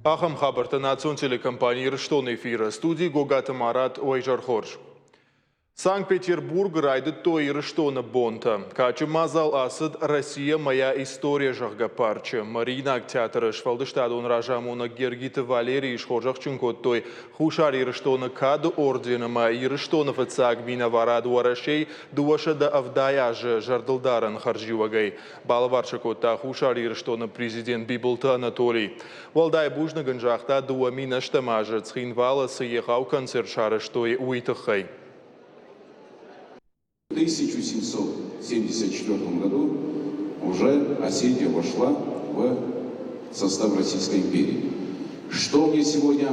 Ахӕм хабӕрттӕ национ телекомпани Ирыстоны эфиры. Студийы Гогаты Марат, уӕ изӕр хорз. Санкт-Петербургы райдыдтой Ирыстоны бонтӕ. Кадджын мадзал ацыд «Россия моя история», зӕгъгӕ, парчы. Мариинаг театры сфӕлдыстадон разамонӕг Гергиты Валерийы схорзӕхджын кодтой Хуссар Ирыстоны Кады орден ӕмӕ Ирыстоны фыццаг минӕварад Уӕрӕсейы 270 азы зӕрдылдарӕн хӕрзиуӕгӕй. Балӕвар сӕ кодта Хуссар Ирыстоны президент Бибылты Анатолий. Уӕлдай бузныг ын загъта 2008 азы Цхинвалы цы егъау концерт сарӕзтой, уый тыххӕй. В 1774 году уже Осетия вошла в состав Российской империи. Что мне сегодня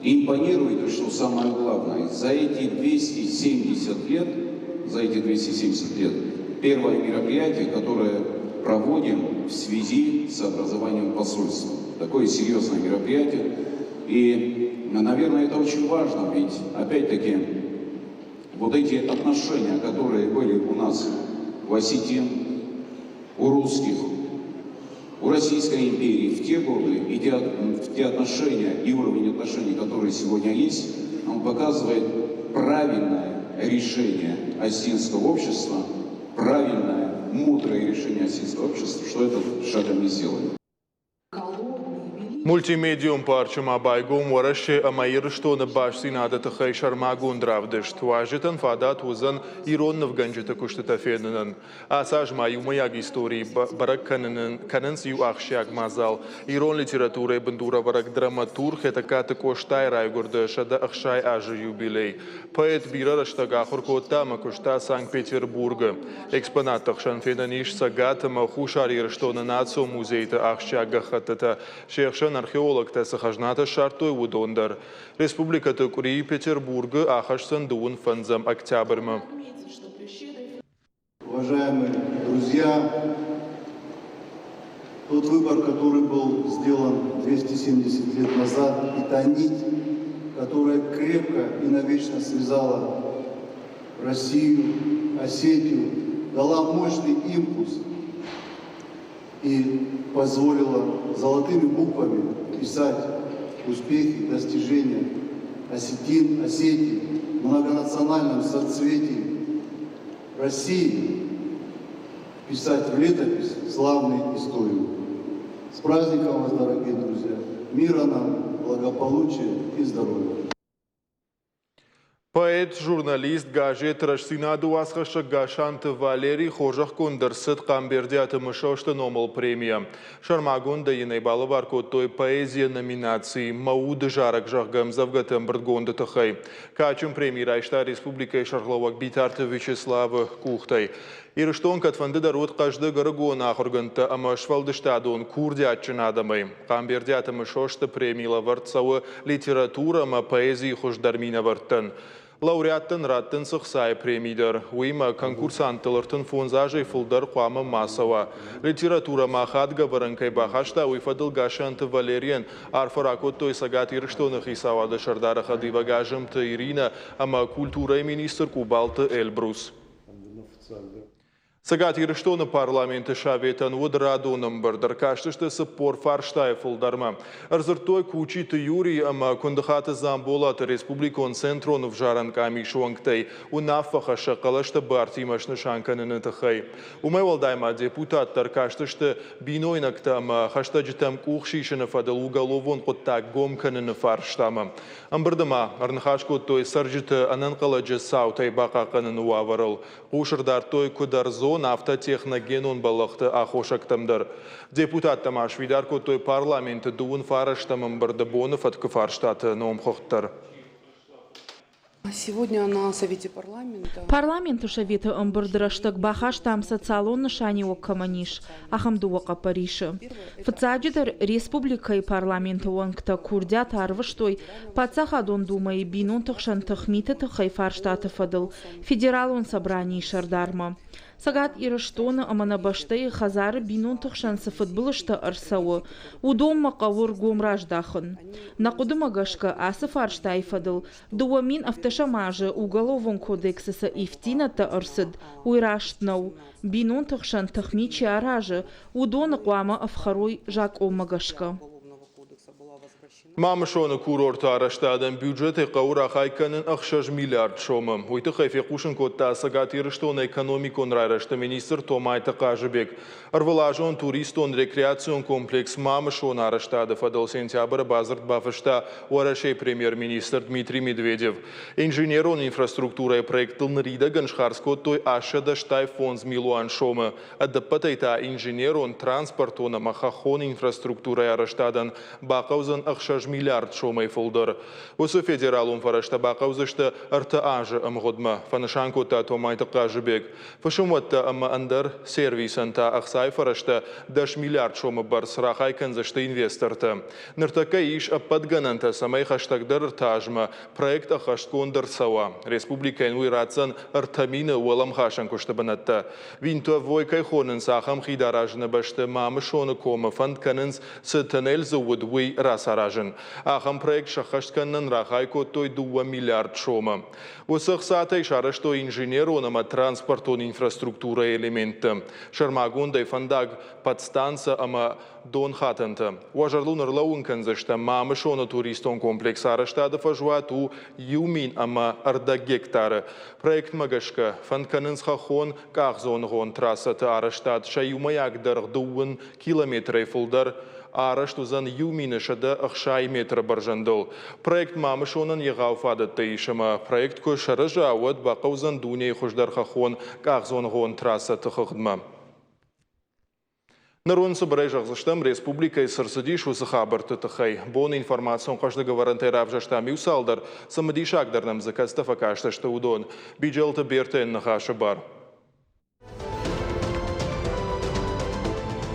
импонирует и что самое главное, за эти 270 лет, за эти 270 лет первое мероприятие, которое проводим в связи с образованием посольства. Такое серьезное мероприятие. И, наверное, это очень важно, ведь, опять-таки, вот эти отношения, которые были у нас в осетин, у русских, у Российской империи в те годы, и те отношения и уровень отношений, которые сегодня есть, он показывает правильное решение осетинского общества, правильное, мудрое решение осетинского общества, что этот шаг они сделали. Мультимедион парчы ма байгом Уӕрӕсе ӕмӕ Ирыстоны бастдзинады тыххӕй сӕрмагонд равдыст. Уазджытӕн фадат уыдзӕн ирон нывгӕнджыты куыстытӕ фенынӕн. Ацы аз ма иумӕйаг историйы бӕрӕг кӕнынц иу ахсджиаг мадзал. Ирон литературӕйы бындурӕвӕрӕг драматург Хетӕгкаты Къостайы райгуырды 160 азы юбилей. Поэт бирӕ рӕстӕг ахуыр кодта ӕмӕ куыста Санкт-Петербургы. Экспонатты хсӕн фенӕн ис Цӕгат ӕмӕ Хуссар Ирыстоны национ музейты ахсджиаг гӕххӕттытӕ, се хсӕн археологтӕ цы хӕзнатӕ ссардтой, уыдон дӕр. Республикӕты къуырийы Петербургы ахӕсдзӕн дыууын фӕндзӕм октябрьмӕ. Уважаемые друзья, тот выбор, который был сделан 270 лет назад, и та нить, которая крепко и навечно связала Россию, Осетию, дала мощный импульс и позволила золотыми буквами писать успехи, достижения осетин, Осетии, многонациональном соцветии России, писать в летопись славные истории. С праздником вас, дорогие друзья! Мира нам, благополучия и здоровья! Поэт, журналист, газет «Рӕстдзинад-ы» уацхӕссӕг Гасанты Валерий хорзӕхгонд ӕрцыд Хъамбердиаты Мысосты номыл премийӕ. Сӕрмагондӕй йын ӕй балӕвар кодтой поэзийӕ номинаци «Мӕ уды зарӕг», зӕгъгӕ, ӕмдзӕвгӕты ӕмбырдгонды тыххӕй. Кадджын преми райста республикӕйы сӕргълӕууӕг Битарты Вячеславы къухтӕй. Ирыстон кӕдфӕндыдӕр уыд хъӕздыг ӕрыгон ахуыргӕндтӕ ӕмӕ сфӕлдыстадон курдиатджын адӕмӕй. Хъамбердиаты Мысосты преми лӕвӕрд цӕуы литературӕ ӕмӕ поэзийы хуыздӕр минӕвӕрттӕн. Лауреаттӕн раттынц ӕхцайы преми дӕр. Уыимӕ конкурсанттыл 35 азӕй фылдӕр хъуамӕ ма цӕуа. Литературӕмӕ ахадгӕ кӕй бахаста, уый фӕдыл Гасанты Валерийӕн арфӕ ракодтой Цӕгат Ирыстоны хицауады сӕрдары хӕдивӕг Азымты Иринӕ ӕмӕ культурӕйы министр Къубалты Эльбрус. Цӕгат Ирыстоны парламенты советӕн уыд радон ӕмбырд. Ӕркастысты 40 фарстайы фылдӕрмӕ. Ӕрдзырдтой Кучиты Юрий ӕмӕ Куындыхаты Дзамболаты республикон центрон ӕвзарӕн къамисы уӕнгтӕй уынаффӕхӕссӕг хъӕлӕсты бартимӕ снысан кӕныны тыххӕй. Уымӕй уӕлдай ма депутаттӕ ӕркастысты бинойнӕгтӕ ӕмӕ хӕстӕджытӕм къух сисыны фӕдыл уголовон хъуыддаг гом кӕныны фарстамӕ. Ӕмбырды ма ӕрныхас кодтой цӕрджыты ӕнӕнхъӕлӕджы цаутӕй бахъахъхъӕныны уавӕрыл. Хъус ӕрдардтой куыд ӕрдзон, афтӕ техногенон бӕллӕхты аххосӕгтӕм дӕр. Депутаттӕ ма сфидар кодтой парламенты дыууын фарӕстӕм ӕмбырды боны фӕткы фарстаты номхыгъд дӕр. Парламенты советы ӕмбырды рӕстӕг бахастам социалон нысаниуӕг кӕмӕн ис, ахӕм дыууӕ хъӕппӕрисы. Фыццаджыдӕр, республикӕйы парламенты уӕнгтӕ курдиат арвыстой Паддзахадон Думӕйы бинонты хсӕн тыхмиты тыххӕй фарстаты фӕдыл Федералон собранийы сӕрдармӕ. Цӕгат Ирыстоны ӕмӕ нӕ бӕстӕйы хӕдзары бинонты хсӕн цы фыдбылызтӕ ӕрцӕуы, уыдонмӕ хъӕуы ргом раздахын. Нӕ хъуыдымӕ гӕсгӕ, ацы фарстайы фӕдыл 2017 азы Уголовон кодексы цы ивддзинӕдтӕ ӕрцыд, уый раст нӕу. Бинонты хсӕн тыхми чи аразы, уыдоны хъуамӕ ӕфхӕрой закъонмӕ гӕсгӕ. Мамысоны курорты арӕзтадӕн бюджетӕй хъӕуы рахай кӕнын 6 миллиард сомы. Уый тыххӕй фехъусын кодта Цӕгат Ирыстоны экономикон райрӕзты министр Томайты Хъазыбег. Ӕрвылазон туристон-рекреацион комплекс Мамысон арӕзтады фӕдыл сентябры бадзырд бафыста Уӕрӕсейы премьер-министр Дмитрий Медведев. Инженерон инфраструктурӕйы проектыл ныридӕгӕн схардз кодтой 885 милуан сомы. Ӕдӕппӕтӕй та инженерон, транспортон ӕмӕ хӕххон инфраструктурӕйы арӕзтадӕн бахъӕудзӕн 6 миллиард сомӕй фылдӕр. Уыцы федералон фӕрӕзтӕ бахъӕудзысты ӕртӕ азы ӕмгъуыдмӕ, фӕнысан кодта Томайты Хъазыбег. Фысымуӕттӕ ӕмӕ ӕндӕр сервисӕн та ӕхцайы фӕрӕзтӕ 10 миллиард сомы бӕрц рахай кӕндзысты инвестортӕ. Ныртӕккӕ ис ӕппӕт гӕнӕнтӕ, цӕмӕй хӕстӕгдӕр ӕртӕ азмӕ проект ӕххӕстгонд ӕрцӕуа. Республикӕйӕн уый ратдзӕн 3000 уӕлӕмхасӕн куысты бынӕттӕ. Винтовой кӕй хонынц, ахӕм хид аразыны бӕсты Мамысоны комы фӕнд кӕнынц, цы тоннель дзы уыд, уый рацаразын. Ахӕм проект сӕххӕст кӕнынӕн рахай кодтой 2 миллиард сомы. Уыцы ӕхцатӕй сарӕзтой инженерон ӕмӕ транспортон инфраструктурӕйы элементтӕ, сӕрмагондӕй фӕндаг, подстанцӕ ӕмӕ донхатӕнтӕ. Уӕ зӕрдыл ныр кӕндзыстӕм, Мамысоны туристон комплексы арӕзтады фӕзуат у 1050 гектары. Проектмӕ гӕсгӕ фӕнд кӕнынц хӕххон къахдзоныгъон трассӕты арӕзтад сӕ иумӕйаг дӕргъ 2 километрӕй фылдӕр арӕзт уыдзӕн 1160 метры бӕрзӕндыл. Проект Мамысонӕн егъау фадӕттӕ ис ӕмӕ проект куы сырӕза, уӕд бахъӕудзӕн дунейы хуыздӕр хӕххон къахдзоныгъон трассӕты хыгъдмӕ. Ныр уын цыбырӕй зӕгъдзыстӕм, республикӕйы цы рцыдис, уыцы хабӕртты тыххӕй. Боны информацион хъӕздыг ӕвӕрӕнтӕй равзӕрстам иу цалдӕр, цымыдисагдӕр нӕм дзы кӕцытӕ фӕкастысты, уыдон. Биджелты Бертӕйӕн ныхасы бар.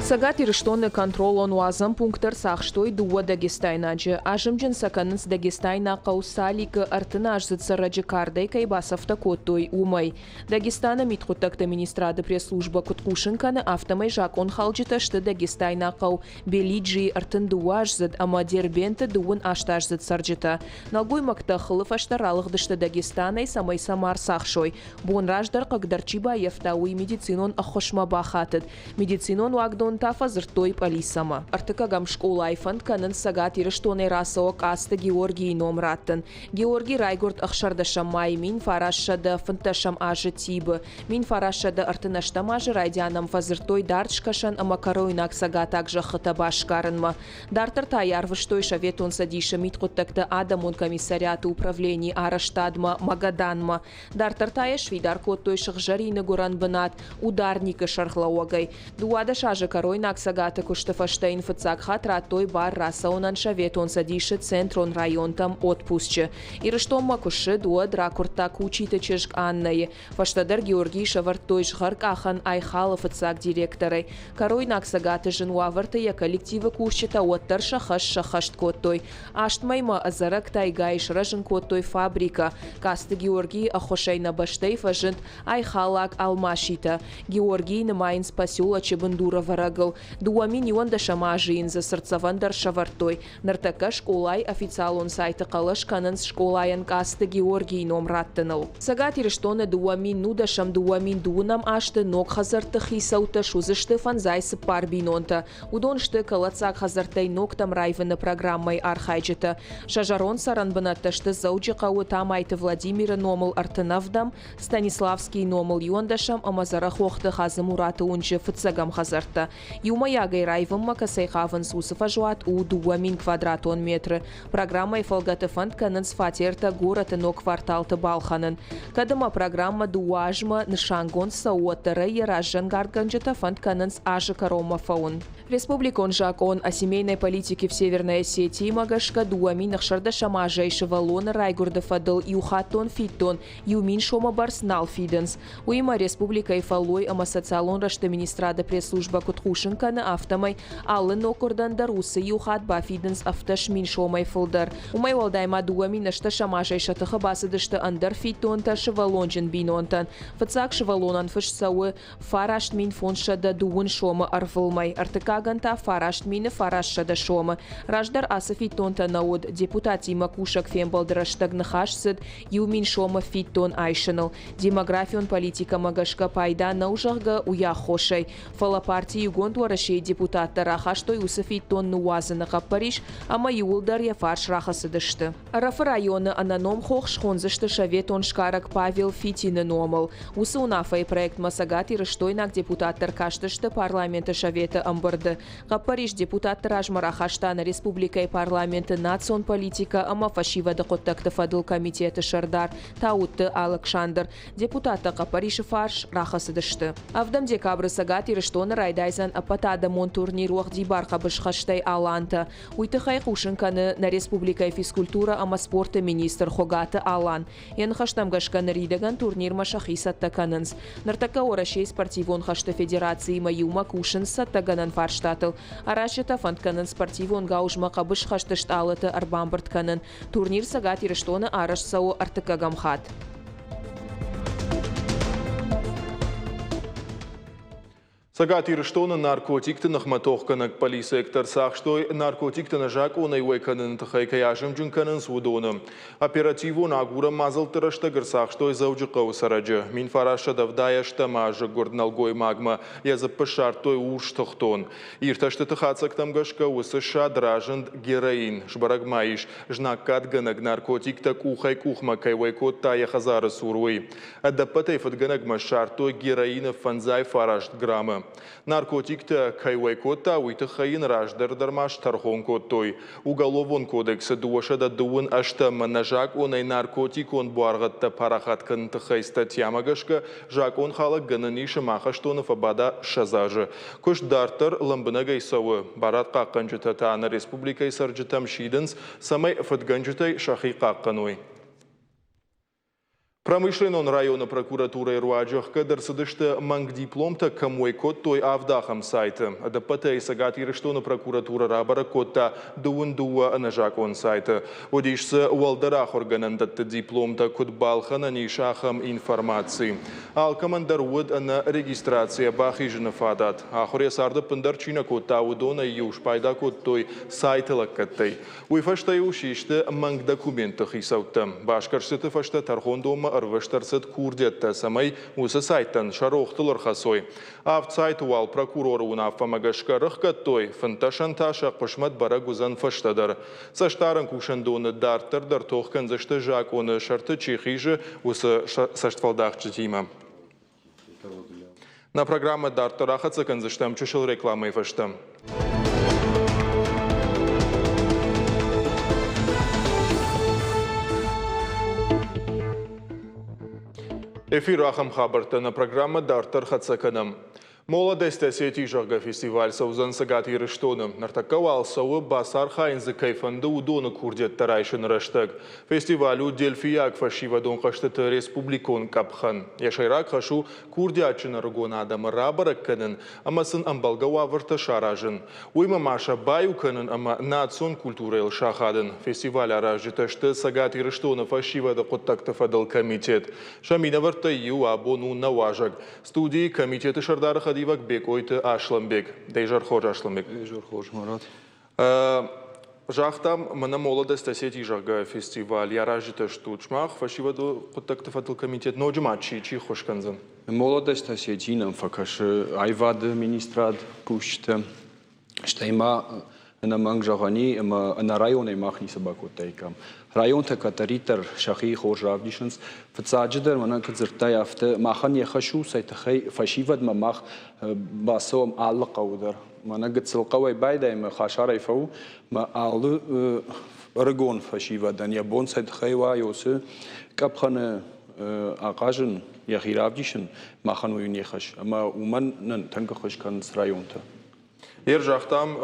Цӕгат Ирыстоны контролон уадзӕн пункт ӕрцахстой дыууӕ дагестайнаджы. Азымджын сӕ кӕнынц дагестайнаг хъӕу Саликы 30-аздзыд цӕрӕджы кардӕй кӕй бацӕфтӕ кодтой, уымӕй. Дагестаны мидхъуыддӕгты министрады пресс-службӕ куыд хъусын кӕны, афтӕмӕй закъонхалджытӕ сты дагестайнаг хъӕу Белиджийы 32-аздзыд ӕмӕ Дербенты 38-аздзыд цӕрджытӕ. Нӕлгоймӕгтӕ хылы фӕстӕ ралыгъдысты Дагестанӕй, цӕмӕй сӕ ма рцахсой. Бон раздӕр хъыгдӕр чи баййӕфта, уый медицинон ӕххуысмӕ бахатыд. Медицинон уагдон та фӕдзырдтой пъӕлицӕмӕ. Ӕртыккӕгӕм скъолайы фӕнд кӕнынц Цӕгат Ирыстонӕй рацӕуӕг Къацты Георгийы ном раттын. Георгий райгуырд 16 майы 1915 азы Тибы. 1938 азы райдианӕм фӕдзырдтой Дард Скӕсӕн ӕмӕ Кӕройнаг Цӕгатаг зӕххытӕ басгарынмӕ. Дарддӕр та йӕ арвыстой Советон Цӕдисы мидхъуыддӕгты адӕмон комиссариаты управленийы арӕзтадмӕ Магаданмӕ. Дарддӕр та йӕ сфидар кодтой сыгъзӕрины гуырӕн бынат Ударникы сӕргълӕууӕгӕй. 12 азы Кӕройнаг Цӕгаты куысты фӕстӕ йын фыццаг хатт радтой бар рацӕуынӕн Советон Цӕдисы центрон районтӕм отпусчы. Ирыстонмӕ куы ссыд, уӕд ракуырдта Кучиты чызг Аннӕйы. Фӕстӕдӕр Георгийы сӕвӕрдтой згъӕркъахӕн Айхалы фыццаг директорӕй. Кӕройнаг Цӕгаты зын уавӕрты йӕ коллективы кусджытӕ уӕддӕр сӕ хӕс сӕххӕст кодтой. Аст мӕймӕ ӕдзӕрӕг тайгайы сырӕзын кодтой фабрикӕ. Къацты Георгийы ӕххуысӕй нӕ бӕстӕйы фӕзынд айхалаг алмаситӕ. Георгийы нымайынц поселочы бындурӕвӕрӕгыл. 2011 азы йын дзы цыртдзӕвӕн дӕр сӕвӕрдтой. Ныртӕккӕ скъолайы официалон сайты хъӕлӕс кӕнынц скъолайӕн Къацты Георгийы ном раттыныл. Цӕгат Ирыстоны 2010-2020 азты ног хӕдзӕртты хицӕуттӕ суыдзысты 54 бинонтӕ. Уыдон сты кӕлӕддзаг хӕдзӕрттӕй ногтӕм раивыны программӕйы архайджытӕ. Сӕ зӕронд цӕрӕн бынӕттӕ сты Дзӕуджыхъӕуы Тамайты Владимиры номыл 37-ӕм, Станиславскийы номыл 11-ӕм ӕмӕ Дзӕрӕхохты Хадзымураты уынджы фыццӕгӕм хӕдзӕрттӕ. Иумӕйагӕй раивынмӕ кӕцӕй хъавынц, уыцы фӕзуат у 2000 квадратон метры. Программӕйы фӕлгӕты фӕнд кӕнынц фатертӕ горӕты ног кварталты балхӕнын. Кӕд ӕмӕ программӕ дыууӕ азмӕ нысангонд цӕуы, уӕддӕр ӕй йӕ разӕнгардгӕнджытӕ фӕнд кӕнынц азы кӕронмӕ фӕуын. Республикон закъон о семейной политике в Северной Осетии-мӕ гӕсгӕ 2016 азӕй сывӕллоны райгуырды фӕдыл иухаттон фиддон 1000 сомы бӕрц нал фидынц. Уыимӕ республикӕйы фӕллой ӕмӕ социалон рӕзты министрады пресс-службӕ куыд хъусын кӕны, афтӕмӕй алы ноггуырдӕн дӕр уыцы иу хатт бафидынц 70 000 сомӕй фылдӕр. Уымӕй уӕлдай ма 2016 азӕй сӕ тыхы бацыдысты ӕндӕр фиддонтӕ сывӕллонджын бинонтӕн. Фыццаг сывӕллонӕн фыст цӕуы 9520 сомы ӕрвылмӕй, ӕртыккагӕн та 9900 сомы. Раздӕр ацы фиддонтӕ нӕ уыд. Депутаттимӕ кусӕг фембӕлды рӕстӕг ныхас цыд 1000 сомы фиддон айсыныл. Демографион политикӕмӕ гӕсгӕ пайда нӕу, зӕгъгӕ, уый аххосӕй. Фӕлӕ парти Иугонд Иугонд Уӕрӕсе-йы депутаттӕ рахастой уыцы фиддон ныууадзыны хъӕппӕрис ӕмӕ иууылдӕр йӕ фарс рахӕцыдысты. Ӕрӕфы районы ӕнӕном хох схондзысты советон сгарӕг Павел Фитины номыл. Уыцы уынаффӕйы проектмӕ цӕгатирыстойнаг депутаттӕ ӕркастысты Парламенты Советы ӕмбырды. Хъӕппӕрис депутатты размӕ рахаста нӕ республикӕйы Парламенты национ политикӕ ӕмӕ фӕсивӕды хъуыддӕгты фӕдыл комитеты сӕрдар Тауытты Алыксандр. Депутаттӕ хъӕппӕрисы фарс рахӕцыдысты. Ӕвдӕм декабры Цӕгат Ирыстоны райдайдзӕн ӕппӕтадӕмон турнир уӕгъдибар хъӕбысхӕстӕй «Алантӕ». Уый тыххӕй хъусын кӕны нӕ республикӕйы физкультурӕ ӕмӕ спорты министр Хуыгаты Алан. Йӕ ныхӕстӕм гӕсгӕ ныридӕгӕн турнирмӕ сӕхи цӕттӕ кӕнынц. Ныртӕккӕ Уӕрӕсейы спортивон хӕсты федерациимӕ иумӕ кусынц цӕттӕгӕнӕн фарстатыл. Аразджытӕ фӕнд кӕнынц спортивон гауызмӕ хъӕбысхӕсты стъалыты ӕрбамбырд кӕнын. Турнир Цӕгат Ирыстоны арӕзт цӕуы ӕртыккӕгӕм хатт. Цӕгат Ирыстоны наркотикты ныхмӕ тохгӕнӕг полицейӕгтӕ ӕрцахстой, наркотиктӕ нӕзакъонӕй уӕй кӕныны тыххӕй кӕй азымджын кӕнынц, уыдоны. Оперативон агурӕн мадзӕлтты рӕстӕг ӕрцахстой Дзӕуджыхъӕуы цӕрӕджы. 1978 азы гуырд нӕлгоймагмӕ йӕ дзыппы ссардтой урс тыхтон. Иртӕстыты хатдзӕгтӕм гӕсгӕ уыцы ссад разынд героин. Сбӕрӕг ма ис, знаггадгӕнӕг наркотиктӕ къухӕй-къухмӕ кӕй уӕй кодта йӕ хӕдзары цур, уый. Ӕдӕппӕтӕй фыдгӕнӕгмӕ ссардтой героины 59 граммы. Наркотиктӕ кӕй уӕй кодта, уый тыххӕй йын раздӕр дӕр ма стӕрхон кодтой. Уголовон кодексы 238 ӕнӕзакъонӕй наркотикон буаргъӕдтӕ парахат кӕныны тыххӕй статьямӕ гӕсгӕ закъонхалӕг гӕнӕн ис ӕмӕ ахӕстоны фӕбада 20 азы. Куыст дарддӕр лӕмбынӕгӕй цӕуы. Барадхъахъхъӕнджытӕ та нӕ республикӕйы цӕрджытӕм сидынц, цӕмӕй фыдгӕнджытӕй сӕхи хъахъхъӕной. Промышленнон районы прокуратурӕйы руаджы ӕхгӕд ӕрцыдысты мӕнг дипломтӕ кӕм уӕй кодтой, авд ахӕм сайты. Ӕдӕппӕтӕй Цӕгат Ирыстоны прокуратурӕ рабӕрӕг кодта 22 ӕнӕзакъон сайты. Уыдис дзы уӕлдӕр ахуыргӕнӕндӕтты дипломтӕ куыд балхӕнӕн ис, ахӕм информаци. Алкӕмӕн дӕр уыд ӕнӕ регистрацийӕ бахизыны фадат. Ахуыр йӕ царды ӕппындӕр чи нӕ кодта, уыдонӕй-иу спайда кодтой сайты лӕггӕдтӕй. Уый фӕстӕ-иу систы мӕнг документты хицӕуттӕ. Басгӕрстыты фӕстӕ тӕрхондонмӕ ӕрвыст ӕрцыд курдиӕттӕ, цӕмӕй уыцы сайттӕн сӕ рохтыл ӕрхӕцой. Авд сайты уал прокуроры уынаффӕмӕ гӕсгӕ рыхгӕдтой, фынддӕсӕн та сӕ хъысмӕт бӕрӕг уыдзӕн фӕстӕдӕр. Цӕстдарӕн кусӕндоны дарддӕр дӕр тох кӕндзысты закъоны сӕрты чи хизы, уыцы цӕстфӕлдахджытимӕ. Нӕ программӕ дарддӕр ахӕццӕ кӕндзыстӕм чысыл рекламӕйы фӕстӕ. Эфир ахӕм хабӕрттӕ нӕ программӕ дарддӕр хӕццӕ кӕнӕм. Молодость Осетии, зӕгъгӕ, фестиваль цӕудзӕн Цӕгат Ирыстоны. Ныртӕккӕ уал цӕуы, бацархайын дзы кӕй фӕнды, уыдоны курдиӕттӕ райсыны рӕстӕг. Фестиваль у дельфийаг фӕсивӕдон хъӕзтыты республикон къӕпхӕн. Йӕ сӕйраг хӕс у курдиатджын ӕрыгон адӕмы рабӕрӕг кӕнын ӕмӕ сын ӕмбӕлгӕ уавӕртӕ саразын. Уыимӕ ма сӕ баиу кӕнын ӕмӕ национ культурӕйыл сахадын. Фестиваль аразджытӕ сты Цӕгат Ирыстоны фӕсивӕды хъуыддӕгты фӕдыл комитет. Сӕ минӕвӕрттӕй иу абон у нӕ уазӕг. Студийы комитеты сӕрдары хӕдивӕг Бекъойты Аслӕнбег. Дӕ изӕр хорз, Аслӕнбег. Изӕр хорз, Марат. Загътам, мӕнӕ Молодость Осетии, зӕгъгӕ, фестиваль йӕ аразджытӕ стут сымах, фӕсивӕды хъуыддӕгты фӕдыл комитет ноджы ма чи чи ххуыс кӕндзӕн? Молодость Осетии нӕм фӕкӕсы аивады министрад кусджытӕ. Стӕй ма ӕнӕмӕнг зӕгъӕн и, ӕмӕ ӕнӕ районӕй мах ницы бакодтаиккам. Районтӕ кӕддӕриддӕр сӕхи хорз равдисынц. Фыццаджыдӕр, мӕнӕн куыд дзырдтай, афтӕ махӕн йӕ хӕс у, цӕй тыххӕй фӕсивӕдмӕ мах бацӕуӕм алы хъӕуы дӕр. Мӕнӕ гыццыл хъӕуӕй байдай ӕмӕ хасарӕй фӕу, мӕ алы ӕрыгон фӕсивӕдӕн йӕ бон цӕй тыххӕй уа, уыцы къӕпхӕны ахъазын, йӕхи равдисын, махӕн уый у не хӕс. Ӕмӕ уымӕн нын тынг ӕххуыс кӕнынц районтӕ. Ер загътам,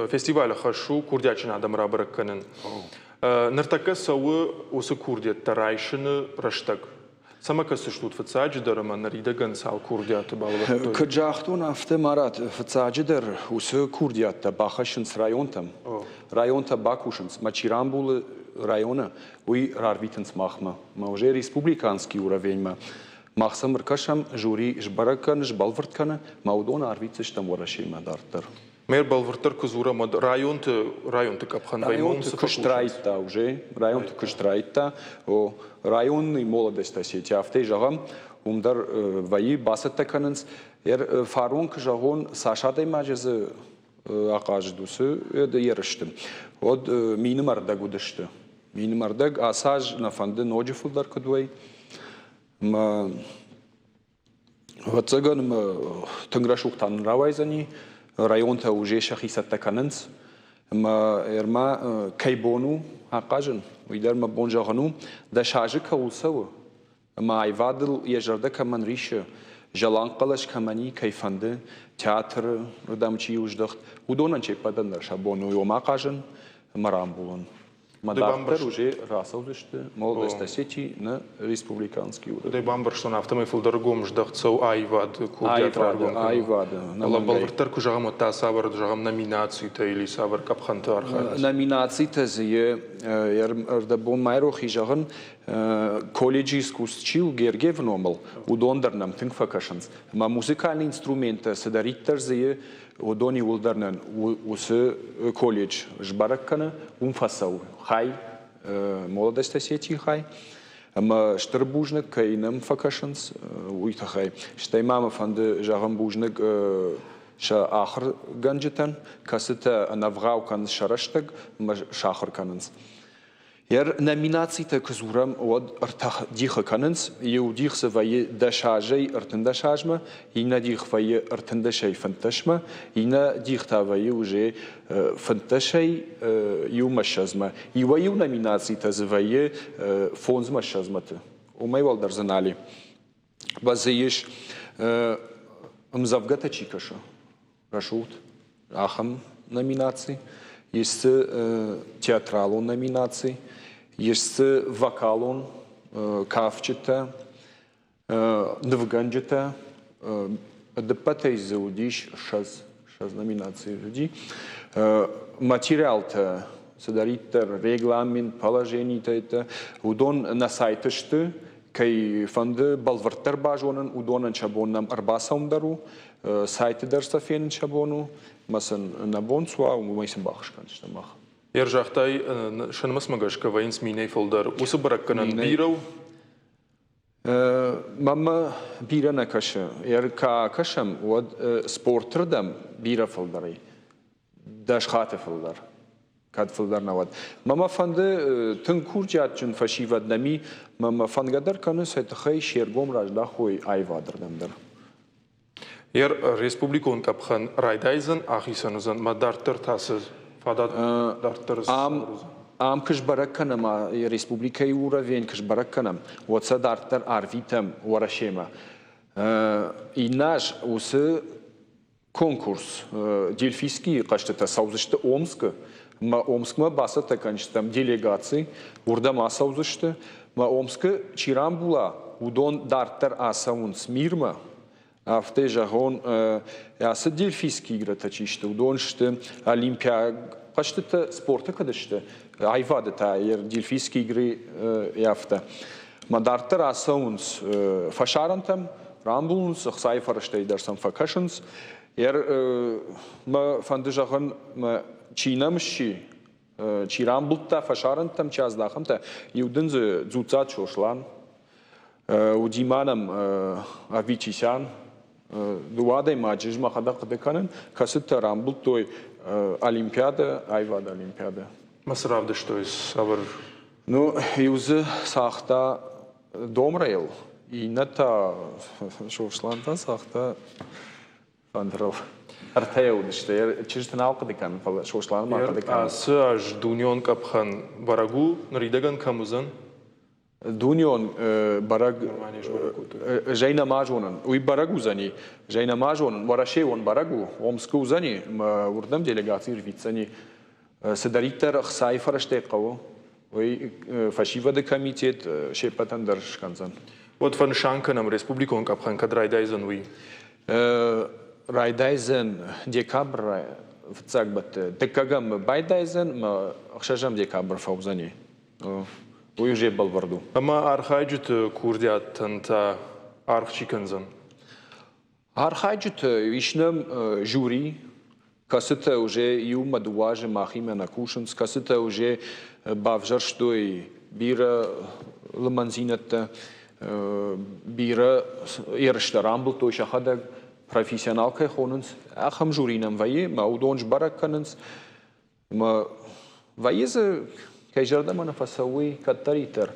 фестивалы хӕс у курдиатджын адӕмы рабӕрӕг кӕнын. Ныртӕккӕ цӕуы уыцы курдиӕттӕ райсыны рӕстӕг. Цӕмӕ кӕсыстут фыццаджыдӕр ӕмӕ ныридӕгӕн цал курдиаты балӕвӕрдтой? Куыд загътон, афтӕ, Марат, фыццаджыдӕр уыцы курдиӕттӕ бахӕссынц районтӕм. Районтӕ бакусынц. Мӕ чи рамбулы районы, уый рарвитынц махмӕ. Мӕ уже республиканский уровеньмӕ Мах сӕм ӕркӕсӕм, жюри сбӕрӕг кӕны, сбӕлвырд кӕны, мӕ уыдон арвитдзыстӕм Уӕрӕсемӕ дарддӕр. Мэр бӕлвырддӕр куы дзурӕм, уӕд районты районты къӕпхӕн Районты куыст райдта уже, районты куыст райдта. О, районный молодость Осетии, афтӕ зӕгъӕм, уым дӕр вӕййы, бацӕттӕ кӕнынц. Фарон куы зӕгъон, цас адӕймаджы дзы ахъазыд уыцы ерысты, уӕд минымӕ рдӕг уыдысты. Минымӕ рдӕг ацы аз нӕ фӕнды ноджы фылдӕр куыд уой. Ӕмӕ ӕвӕццӕгӕн ӕмӕ тынг рӕсугъд та нын рауайдзӕни. Районтӕ уже сӕхи цӕттӕ кӕнынц. Ӕмӕ ӕрмӕ кӕй бон у ахъазын, уый дӕр мӕ бон зӕгъын у, 10 азы кӕуыл цӕуы, ӕмӕ аивадыл йӕ зӕрдӕ кӕмӕн рисы, зӕланг хъӕлӕс кӕмӕн и, кӕй фӕнды, театры рдӕм чи у здӕхт, уыдонӕн се ппӕтӕн дӕр сӕ бон у уым ахъазын ӕмӕ рамбулын. Мӕ дарддӕр уже рацӕудзысты Молодость Осетии на республиканский уровень. Дӕ бамбӕрстон, афтӕмӕй фылдӕр гом здӕхт цӕуы аивады курдиат раргом кӕнын. Аивады. Фӕлӕ бӕлвырддӕр куы зӕгъӕм, уӕд та цавӕр, зӕгъӕм, номинацитӕ или цавӕр къӕпхӕнты архайынц? Номинацитӕ дзы ӕрдӕбон ма айрох и зӕгъын, колледжы искусств чи у Гергиевы номыл, уыдон дӕр нӕм тынг фӕкӕсынц. Ӕмӕ музыкальный инструменттӕ цыдӕриддӕр дзы и, уыдон иууылдӕр нын уыцы колледж сбӕрӕг кӕны, уым фӕцӕуы хай, Молодость Осетии хай. Ӕмӕ стыр бузныг, кӕй нӕм фӕкӕсынц, уый тыххӕй. Стӕй ма мӕ фӕнды зӕгъын бузныг сӕ ахуыргӕнджытӕн, кӕцытӕ ӕнӕвгъау кӕнынц сӕ рӕстӕг ӕмӕ сахуыр кӕнынц. Йӕ номинацитӕ куы дзурӕм, уӕд ӕртӕ дихы кӕнынц. Иу дих дзы вӕййы 10 азӕй 13 азмӕ, иннӕ дих вӕййы 13-ӕй 15-мӕ, иннӕ дих та вӕййы уже 15-ӕй иумӕ ссӕдзмӕ. Иуӕй-иу номинацитӕ дзы вӕййы фондзмӕ ссӕдзмӕты. Уымӕй уӕлдӕр дзы нал и. Дзы ис ӕмдзӕвгӕтӕ чи кӕсы, рӕсугъд ахӕм номинаци, ис дзы театралон номинаци, ис дзы вокалон кафджытӕ, нывгӕнджытӕ. Ӕдыппӕтӕй дзы уыдис 20 номинацийы уыди. Материалтӕ, цыдӕриддӕр регламент, положенитӕ, уыдон нӕ сайты сты. Кӕй фӕнды бӕлвырддӕр базонын, уыдонӕн сӕ бон нӕм ӕрбацӕуын дӕр у, сайты дӕр сӕ фенын сӕ бон у, ӕмӕ сын нӕ бон цы уа, уымӕй сын баххуыс кӕндзыстӕм мах. Ер загътай, сӕ нымӕцмӕ гӕсгӕ вӕййынц минӕй фылдӕр. Уыцы бӕрӕггӕнӕн бирӕ у? Мӕнмӕ бирӕ нӕ кӕсы. Кӕ кӕсӕм, уӕд спортрдӕм бирӕ фылдӕр и. 10 хатты фылдӕр. Кӕд фылдӕр нӕ уӕд. Мӕ мӕ фӕнды тынг курдиатджын фӕсивӕд нӕм и, мӕ мӕ фӕндгӕ дӕр кӕны, сӕ тыххӕй се ргом раздахой аивадырдӕм дӕр. Ер республикон къӕпхӕн райдайдзӕн, ахицӕн уыдзӕн, мӕ дарддӕр та цы фадат дарддӕр Ам, ам куы сбӕрӕг кӕнӕм республикӕйы уровень куы сбӕрӕг кӕнӕм, уӕд сӕ дарддӕр арвитӕм Уӕрӕсемӕ. Иннӕ аз уыцы конкурс Дельфийскийы хъӕзтытӕ цӕудзысты Омскы. Мӕ Омскмӕ бацӕттӕ кӕнджытӕм делегаци, уырдӕм ацӕудзысты. Мӕ Омскы чи рамбула, уыдон дарддӕр ацӕуынц мирмӕ. Афтӕ зӕгъон, ацы Дельфийские игрӕтӕ чи сты, уыдон сты олимпиаг хъӕзтытӕ спорты куыд сты, аивады та Дельфийские игры афтӕ. Мӕ дарддӕр ацӕуынц фӕсарӕнтӕм, рамбулынц, ӕхцайы фӕрӕзтӕй дӕр сӕм фӕкӕсынц. Мӕ фӕнды зӕгъын, чи нӕм сси, чи рамбылдта фӕсарӕнтӕм, чи аздахӕмтӕ, иу дын дзы Дзуццаты Сослан, уыди ма нӕм Аветисян, дыууӕ адӕймаджы ӕз мӕхӕдӕг хъуыды кӕнын, кӕцытӕ рамбылдтой Олимпиадӕ, аивады Олимпиадӕ. Ма цы равдыстой, цавӕр? Ну, иу дзы цагъта домрӕйыл, иннӕ та Сослан та цагъта фӕндырыл. Ӕртӕйӕ уыдысты. Чызджыты нал хъуыды кӕнын, фӕлӕ Сосланы ма хъуыды кӕнын. Ацы аз дунеон къӕпхӕн бӕрӕг у, ныридӕгӕн кӕм уыдзӕн? Дунеон бӕрӕг ӕз ӕй нӕма зонын. Уый бӕрӕг уыдзӕни. Ӕз ӕй нӕма зонын. Уӕрӕсейон бӕрӕг у. Омскы уыдзӕни, ӕмӕ уырдӕм делегаци рвитдзӕни. Цыдӕриддӕр ӕхцайы фӕрӕзтӕй хъӕуы, уый фӕсивӕды комитет се ппӕтӕн дӕр скӕндзӕн. Уӕд фӕнысан кӕнӕм, республикон къӕпхӕн кӕд райдайдзӕн, уый? Райдайдзӕн декабры фыццаг бӕтты. Дыккӕгӕм байдайдзӕн ӕмӕ ӕхсӕзӕм декабрь фӕуыдзӕни. Уый уже бӕлвырд у. Ӕмӕ архайджыты курдиаттӕн та аргъ чи кӕндзӕн? Архайджыты ис нӕм жюри, кӕцытӕ уже иумӕ дыууӕ азы махимӕ нӕ кусынц, кӕцытӕ уже бавзӕрстой бирӕ лымӕндзинӕдтӕ, бирӕ ерыстӕ рамбылдтой сӕхӕдӕг. профессионал кӕй хонынц, ахӕм жюри нӕм вӕййы, ӕмӕ уыдон сбӕрӕг кӕнынц. Ӕмӕ вӕййы дзы, кӕй зӕрдӕмӕ нӕ фӕцӕуы, кӕддӕриддӕр,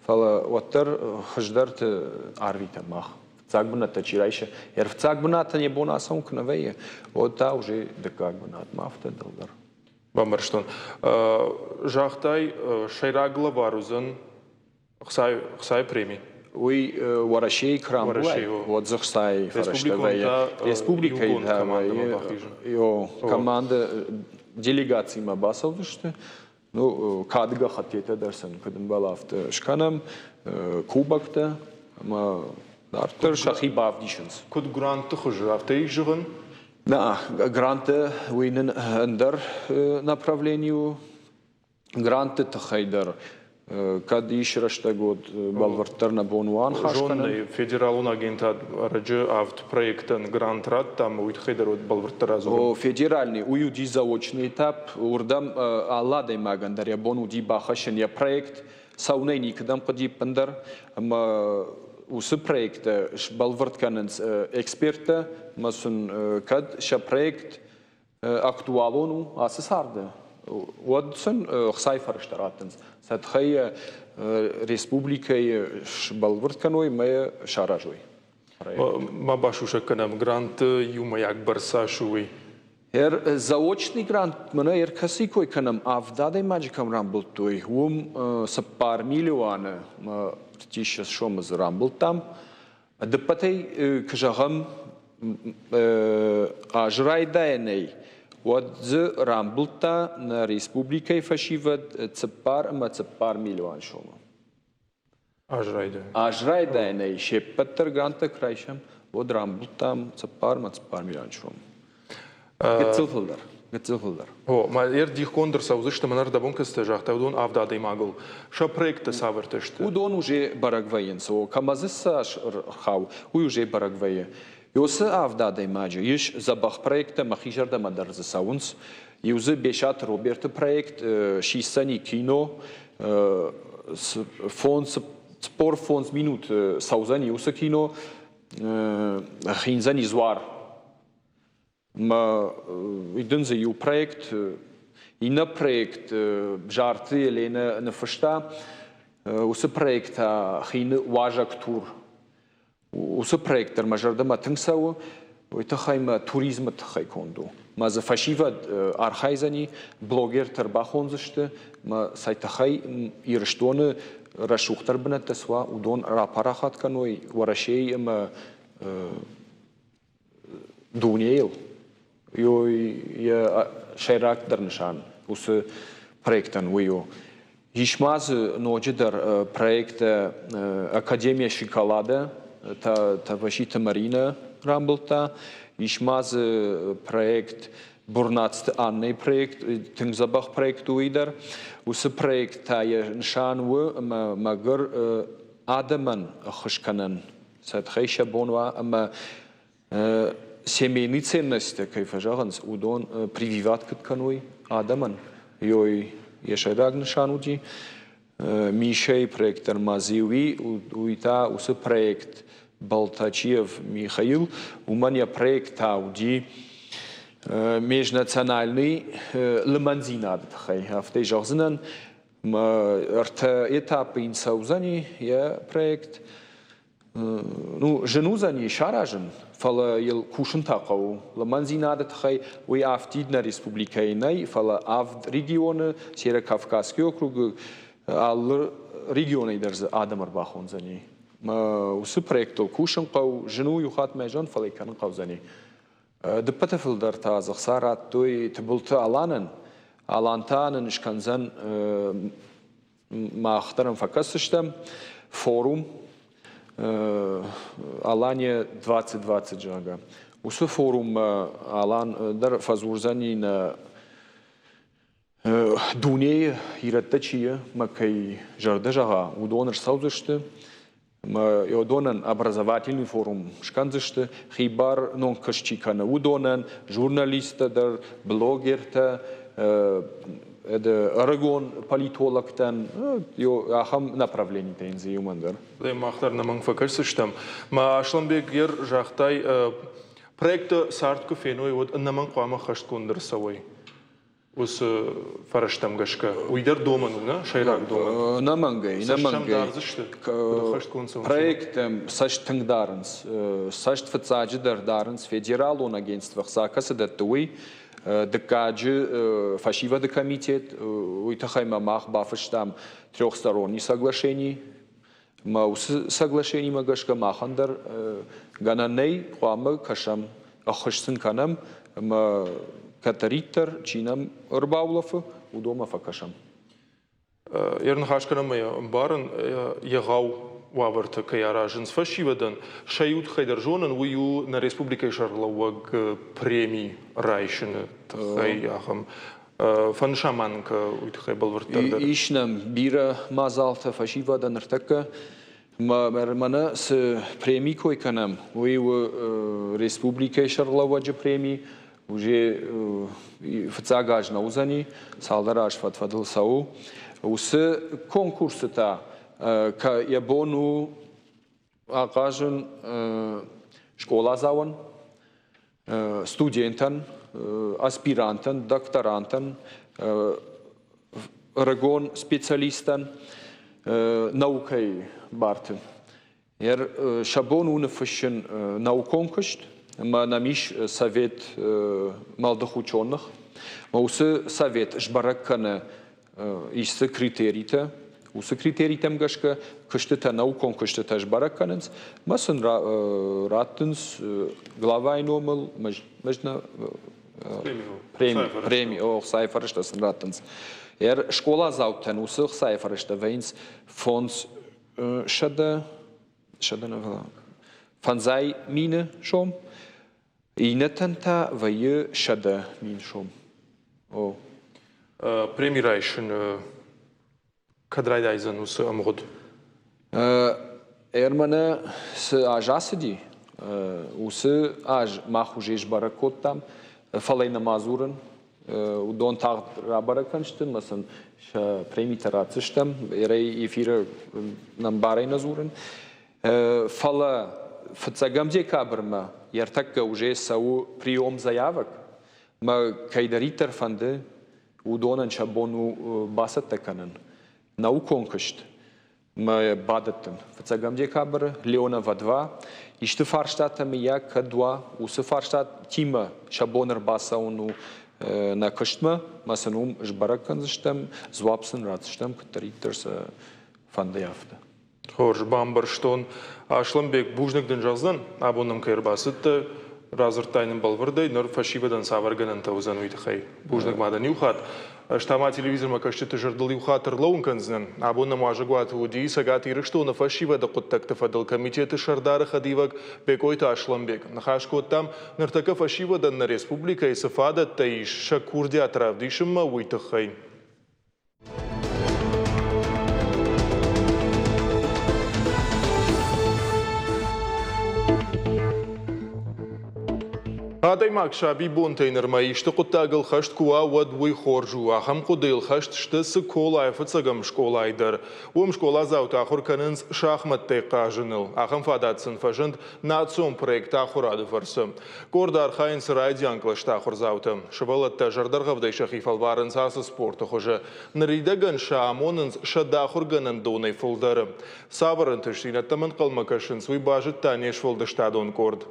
фӕлӕ уӕддӕр хуыздӕрты арвитӕм мах. Фыццаг бынӕттӕ чи райсы, ӕрфыццаг бынатӕн йӕ бон ацӕуын куы нӕ вӕййы, уӕд та уже дыккаг бынатмӕ афтӕ дӕлдӕр. Бамбӕрстон. Загътай, сӕйраг лӕвар уыдзӕн Хцайы преми. Уый Уӕрӕсейы куы рамбулай, уӕд дзы хцайы фӕрӕзтӕ вӕййы. Республикӕйы та вӕййы командӕ делегацимӕ бацӕудзысты. Ну, кады гӕххӕттытӕ дӕр сын куыд ӕмбӕлы, афтӕ скӕнӕм, кубоктӕ ӕмӕ дарддӕр сӕхи бавдисынц. Куыд грантты хуызы, афтӕ ис зӕгъын? Нӕ, гранттӕ уый нын ӕндӕр направлени у. Грантты тыххӕй дӕр кӕд ис рӕстӕг, уӕд бӕлвырддӕр нӕ бон у аныхас кӕнын. Федералон агентад ӕрӕджы авд проектӕн грант радта, ӕмӕ уый тыххӕй дӕр уӕд бӕлвырддӕр радзурын. Федеральный, уый уыди заочный этап, уырдӕм алы адӕймагӕн дӕр йӕ бон уыди бахӕссын йӕ проект, цӕуынӕй никӕдӕм хъуыди ӕппындӕр, ӕмӕ уыцы проекттӕ сбӕлвырд кӕнынц эксперттӕ, ӕмӕ сын кӕд сӕ проект актуалон у ацы царды, уӕд сын ӕхцайы фӕрӕзтӕ раттынц. Сӕ тыххӕй республикӕйы сбӕлвырд кӕной ӕмӕ саразой. Ма басусӕг кӕнӕм, гранты иумӕйаг бӕрц цас у, уый? Заочный грант мӕнӕ ӕркӕсы кой кӕнӕм, авд адӕймаджы кӕм рамбылдтой, уым 4 миллионы ӕртиссӕдз сомы дзы рамбылдтам. Ӕдыппӕтӕй куы зӕгъӕм, азы райдайӕнӕй, уӕд дзы рамбылдта нӕ республикӕйы фӕсивӕд 4 ӕмӕ 4 миллион сомы. Аз райдайӕн. Аз райдайӕнӕй се ппӕт дӕр гранттӕ куы райсӕм, уӕд рамбылдтам 4 ӕмӕ 4 миллион сомы. Гыццыл фылдӕр. Гыццыл фылдӕр. О, ма ӕрдихгонд ӕрцӕудзысты, мӕн ӕрдӕбон кӕцытӕ загъта, уыдон авд адӕймагыл. Сӕ проекттӕ цавӕртӕ сты? Уыдон уже бӕрӕг вӕййынц. О, кӕмӕ дзы цас ӕрхауы, уый уже бӕрӕг вӕййы. Уыцы авд адӕймаджы ис дзӕбӕх проекттӕ, мӕхи зӕрдӕмӕ дӕр дзы цӕуынц. Иу дзы Бесаты Роберты проект сисдзӕни кино, фондз, 45 минут цӕудзӕни уыцы кино, хиндзӕни дзуар. Мӕ дын дзы иу проект, иннӕ проект Бзарты Еленӕ ныффыста. Уыцы проект та хины уазӕг тур. Уыцы проект дӕр мӕ зӕрдӕмӕ тынг цӕуы. Уый тыххӕй мӕ туризмы тыххӕй конд у. Мӕ дзы фӕсивӕд архайдзӕни, блогертӕ ӕрбахондзысты, мӕ цӕй тыххӕй Ирыстоны рӕсугъддӕр бынӕттӕ цы уа, уыдон рапарахат кӕной Уӕрӕсейы ӕмӕ дунейыл йӕ сӕйрагдӕр нысан уыцы проектӕн уый у. Ис ма дзы ноджыдӕр проекттӕ Академия шоколада Таваситы Маринӕ рамбылдта. Ис ма дзы проект Бурнацты Аннӕйы проект, тынг дзӕбӕх проект у уый дӕр. Уыцы проект та йӕ нысан у ӕмӕ мӕгуыр адӕмӕн ӕххуыс кӕнӕн сӕ тыххӕй сӕ бон уа ӕмӕ семейный ценностьтӕ кӕй фӕзӕгъынц, уыдон прививат куыд кӕной адӕмӕн, йой йӕ сӕйраг нысан уыди. Мишӕйы проект дӕр ма дзы уый та уыцы проект Балтачиев Михаил, уымӕн йӕ проект та уыди межнациональный лымӕндзинады тыххӕй, афтӕ зӕгъдзынӕн. Ӕртӕ этапы йын цӕудзӕни йӕ проект. Ну, зын уыдзӕни саразын, фӕлӕ йыл кусын та хъӕуы. Лымӕндзинады тыххӕй уый афтид нӕ республикӕйы нӕй, фӕлӕ авд регионы, Северо-Кавказский округы алы регионӕй дӕр дзы адӕм ӕрбахондзӕни. Уыцы проектыл кусын хъӕуы, зын у иу хатт мӕ зон, фӕлӕ кӕнын хъӕудзӕни. Дыппӕты фылдӕр та дзы хца радтой Тыбылты Аланӕн. Алан та нын скӕндзӕн, мах дӕр ӕм фӕкӕсдзыстӕм, форум Алания 2020, зӕгъгӕ. Уыцы форуммӕ Алан дӕр фӕдзурдзӕни нӕ Дунейы ирӕттӕ чи y мӕ кӕй зӕрдӕ зӕгъа, уыдон ӕрцӕудзысты ӕмӕ уыдонӕн образовательный форум скӕндзысты, хибар куыст чи кӕны, уыдонӕн, журналисттӕ дӕр, блогертӕ, ӕрыгон политологтӕн, ахӕм направленитӕ йын дзы иумӕн дӕр. Мах дӕр нӕмӕнг фӕкӕсдзыстӕм. Мӕ Аслӕнбег, ер загътай, Проекттӕ цард куы феной, уӕд ӕнӕмӕнг хъуамӕ ӕххӕстгонд ӕрцӕуой уыцы фӕрӕзтӕм гӕсгӕ. Уый дӕр домӕн у, нӕ? Сӕйраг домӕн. Ӕнӕмӕнгӕй, ӕнӕмӕнгӕй. дардзысты, куыд ӕххӕстгонд цӕуынц? Проекттӕм цӕст тынг дарынц. Цӕст фыццаджыдӕр дарынц федералон агентство хца кӕцы дӕтты, уый. Дыккаджы фӕсивӕды комитет, уый тыххӕй ма мах бафыстам трехсторонний соглашений. Мӕ уыцы соглашенимӕ гӕсгӕ махӕн дӕр гӕнӕн нӕй, хъуамӕ кӕсӕм, ӕххуыс сын кӕнӕм ӕмӕ кӕддӕриддӕр чи нӕм ӕрбаулӕфы, уыдонмӕ фӕкӕсӕм. Ӕрныхас кӕнӕм ӕмӕ ӕмбарын, егъау уавӕртӕ кӕй аразынц фӕсивӕдӕн. Сӕ иу тыххӕй дӕр зонын, уый у нӕ республикӕйы сӕргълӕууӕг преми райсыны тыххӕй ахӕм фӕнысан ма нын уый тыххӕй бӕлвырддӕр дӕр. Ис нӕм бирӕ мадзалтӕ фӕсивӕдӕн ныртӕккӕ. Мӕнӕ цы преми кой кӕнӕм, уый у республикӕйы сӕргълӕууӕджы преми. Уже фыццаг аз нӕ уыдзӕни, цалдӕр аз фӕд-фӕдыл цӕуы. Уыцы конкурсы та йӕ бон у ахъазын скъоладзауӕн, студентӕн, аспирантӕн, докторантӕн, ӕрыгон специалисттӕн наукӕйы барты. Сӕ бон у ныффыссын наукон куыст, ӕмӕ нӕм ис совет молодых ученых. Уыцы совет сбӕрӕг кӕны ис дзы критеритӕ. Уыцы критеритӕм гӕсгӕ куыстытӕ, наукон куыстытӕ сбӕрӕг кӕнынц ӕмӕ сын раттынц главайы номыл преми, ӕхцайы фӕрӕзтӕ сын раттынц. Скъоладзаутӕн уыцы ӕхцайы фӕрӕзтӕ вӕййынц 500, 500 000 сом, иннӕтӕн та вӕййы 100 000 сом. О. Преми райсын кӕд райдайдзӕн уыцы ӕмгъуыд? Ӕрмӕнӕ цы аз ацыди, уыцы аз мах уже сбӕрӕг кодтам, фӕлӕ нӕма дзурын. Уыдон тагъд рабӕрӕг кӕндзысты ӕмӕ сын сӕ премитӕ ратдзыстӕм. Эрӕй эфиры нӕм барӕй нӕ дзурын. Фӕлӕ фыццӕгӕм декабрмӕ ӕртӕккӕ уже цӕуы прием заявок. Мӕ кӕйдӕриддӕр фӕнды, уыдонӕн сӕ бон у бацӕттӕ кӕнын наукон куыст мӕ бадӕттын. Фыццӕгӕм декабры Леонова 2 исты фарстатӕ мыййаг кӕд уа, уыцы фарстатимӕ сӕ бон ӕрбацӕуын у нӕ куыстмӕ, мӕ сын уым сбӕрӕг кӕндзыстӕм, дзуапп сын ратдзыстӕм, куыддӕриддӕр сӕ фӕнды, афтӕ. Хорз, бамбӕрстон. Аслӕнбег, бузныг дын зӕгъдзӕн, абон нӕм кӕй ӕрбацыдтӕ, радзырдтай нын бӕлвырдӕй, ныр фӕсивӕдӕн цавӕр гӕнӕнтӕ уыдзӕн, уый тыххӕй. Бузныг ма дын иу хатт. Ӕз та ма телевизормӕ кӕсджыты зӕрдыл иу хатт ӕрлӕууын кӕндзынӕн. Абон нӕм уазӕгуаты уыди Цӕгат Ирыстоны фӕсивӕды хъуыддӕгты фӕдыл комитеты сӕрдары хӕдивӕг Бекъойты Аслӕнбег. Ныхас кодтам, ныртӕккӕ фӕсивӕдӕн нӕ республикӕйы цы фадӕттӕ ис сӕ курдиат равдисынмӕ, уый тыххӕй. Адӕймаг сабибонтӕй нырмӕ исты хъуыддагыл хӕст куы уа, уӕд уый хорз у. Ахӕм хъуыдыйыл хӕст сты Цыколайы фыццӕгӕм скъолайы дӕр. Уым скъоладзаутӕ ахуыр кӕнынц шахмӕттӕй хъазыныл. Ахӕм фадат сын фӕзынд национ проект Ахуырады фӕрцы. Къорды архайынц райдиан кълӕсты ахуырдзаутӕ. Сывӕллӕттӕ зӕрдӕргъӕвдӕй сӕхи фӕлварынц ацы спорты хуызы. Ныридӕгӕн сӕ амонынц 100 ахуыргӕнӕндонӕй фылдӕры. Цавӕр ӕнтыстдзинӕдтӕм ӕнхъӕлмӕ кӕсынц, уый базыдта не сфӕлдыстадон къорд.